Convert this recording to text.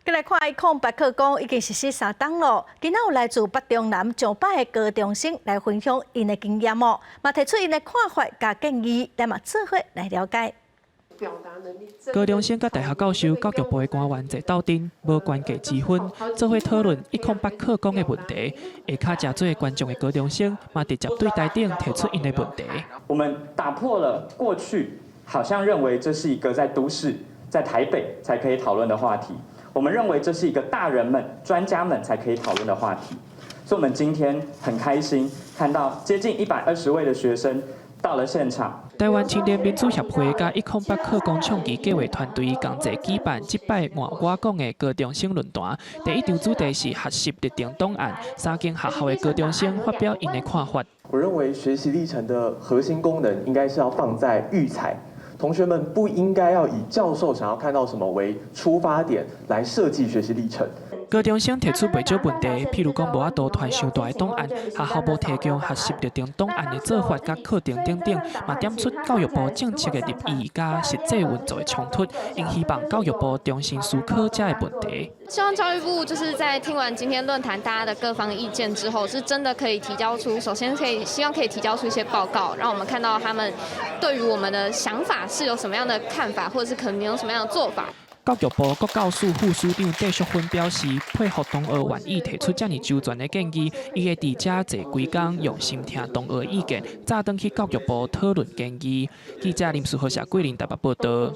過來看一空八課綱已經實施3冬囉，今仔有來自北中南上百个高中生來分享𪜶的經驗哦，嘛提出𪜶的看法佮建議，咱嘛做伙來了解。高中生佮大學教授、教育部的官員坐鬥陣，無懸低之分，做伙討論一空八課綱的問題。下跤誠濟觀眾的高中生嘛直接對台頂提出𪜶的問題。我們打破了過去好像認為這是一個在都市、在台北才可以討論的話題。我們認為這是一個大人們、專家們才可以討論的話題。所以，我們今天很開心看到接近120位的學生到了現場。台灣青年民主協會佮一空八課綱倡議計劃團隊共齊舉辦這擺換我講的高中生論壇。第一場主題是學習歷程檔案，三間學校的高中生發表𪜶的看法。我認為學習歷程的核心功能應該是要放在育才。同學們不應該要以教授想要看到什麼為出發點來設計學習歷程。高中生提出袂少問題，譬如講無法度傳傷大的檔案，學校無提供學習歷程檔案的做法佮課程等等，嘛點出教育部政策的立意佮實際運作的衝突，𪜶希望教育部重新思考這个問題。希望教育部就是在聽完今天論壇大家的各方意見之後，是真的可以提交出，首先可以希望可以提交出一些報告，讓我們看到他們對於我們的想法是有什麼樣的看法，或者是可能有什麼樣的做法。教育部國教署副署長戴淑芬表示，佩服同學願意提出遮爾周全的建議，伊會佇遮坐幾工，用心聽同學的意見，早轉去教育部討論建議。記者林書豪、謝桂玲台北報道。